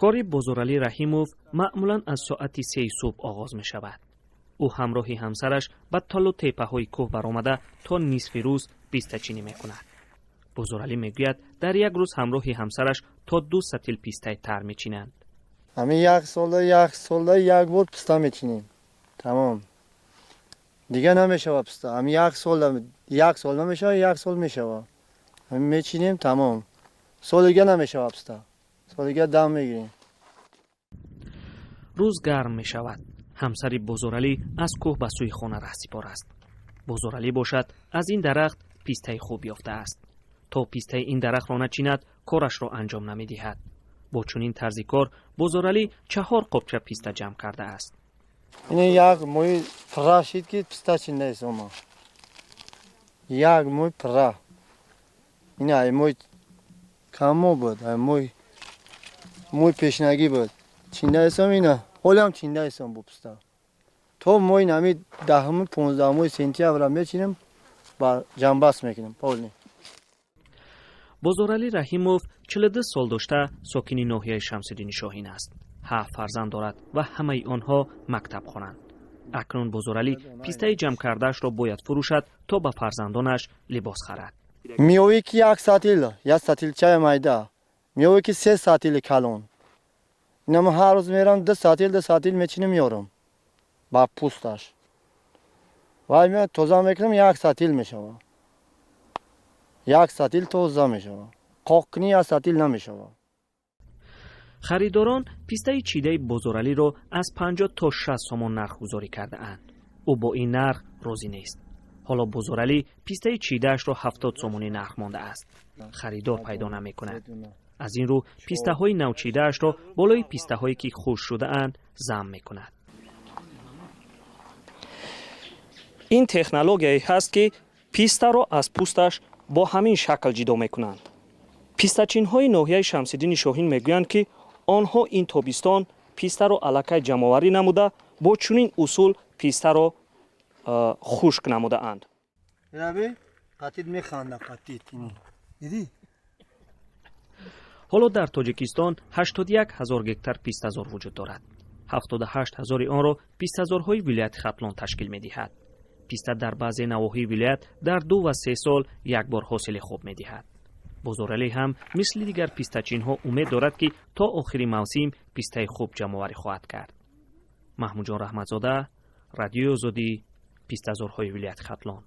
Кори Бозоралӣ Раҳимов маъмулан аз соати 3 субҳ оғоз мешавад. Ӯ ҳамроҳи ҳамсараш ба талу теппаҳои кӯҳ баромада то нисфи рӯз пистачинӣ мекунад. Бозоралӣ мегӯяд, дар як рӯз ҳамроҳи ҳамсараш то 2 сатил пистаи тар мечинанд. Ҳамин як солда як бор писта мечинем, тамом, дигар намешава писта. Ҳамин як сол, як сол намешава, як сол мешава. Ҳамин мечинем, тамом, соли дига намешава писта, соли дига дам мегирем. Рӯз гарм мешавад. Ҳамсари Бозоралӣ аз кӯҳ ба сӯи хона раҳсипор аст. Бозоралӣ бошад, аз ин дарахт пистаи хуб ёфтааст. То пистаи ин дарахтро начинад, корашро анҷом намедиҳад. Бо чунин тарзи кор Бозоралӣ 4 қопча писта ҷамъ кардааст. Ин як моҳи пурра шид, ки писта чиндаистома, як моҳи пурра. Ин ай моҳи каммо буд, ай моҳи пешнагӣ буд, чиндаистом. Ина ҳолиам чиндаистом бо писта то моҳи нами 10-уми, 15-уми сентябра мечинем ба ҷамъбаст мекунем полный. Бозоралӣ Раҳимов 42 сол дошта, сокини ноҳияи Шамсиддини Шоҳин аст. Ҳафт фарзанд дорад ва ҳамаи онҳо мактаб хонанд. Акнун Бозоралӣ пистаи ҷамъкардаашро бояд фурӯшад, то ба фарзандонаш либос харад. Миёвӣ ки як сатил, як сатилчаи майда миёвӣ, ки се сатили калон. Инама ҳар рӯз мерам, ду сатил, ду сатил мечинем, меёрам ба пӯсташ. Вай тоза мекунам, як сатил мешава, як сатил тоза мешава. Қоқ кунӣ, як сатил намешава. Харидорон пистаи чидаи Бозоралиро аз 50 то 60 сомон нархгузорӣ кардаанд. Ӯ бо ин нарх розӣ нест. Ҳоло Бозоралӣ пистаи чидаашро 70 сомонӣ нарх мондааст. Харидор пайдо намекунад. Аз ин рӯ пистаҳои навчидаашро болои пистаҳое, ки хушк шудаанд, зам мекунад. Ин технологияе ҳаст, ки пистаро аз пӯсташ бо ҳамин шакл ҷидо мекунанд. Пистачинҳои ноҳияи Шамсиддини Шоҳин мегӯянд, ки онҳо ин тобистон пистаро аллакай ҷамъоварӣ намуда, бо чунин усул пистаро хушк намудаанд. Қатид механда, қатид, дидӣ? Ҳоло дар Тоҷикистон 81 ҳазор гектар пистазор вуҷуд дорад. 78 ҳазори онро пистазорҳои вилояти Хатлон ташкил медиҳад. Писта дар баъзе навоҳии вилоят дар 2 ва 3 сол як бор ҳосили хуб медиҳад. Бозоралӣ ҳам мисли дигар пистачинҳо умед дорад, ки то охири мавсим пистаи хуб ҷамъоварӣ хоҳад кард. Маҳмудҷон Раҳматзода, Радиои Озодӣ, пистазорҳои вилояти Хатлон.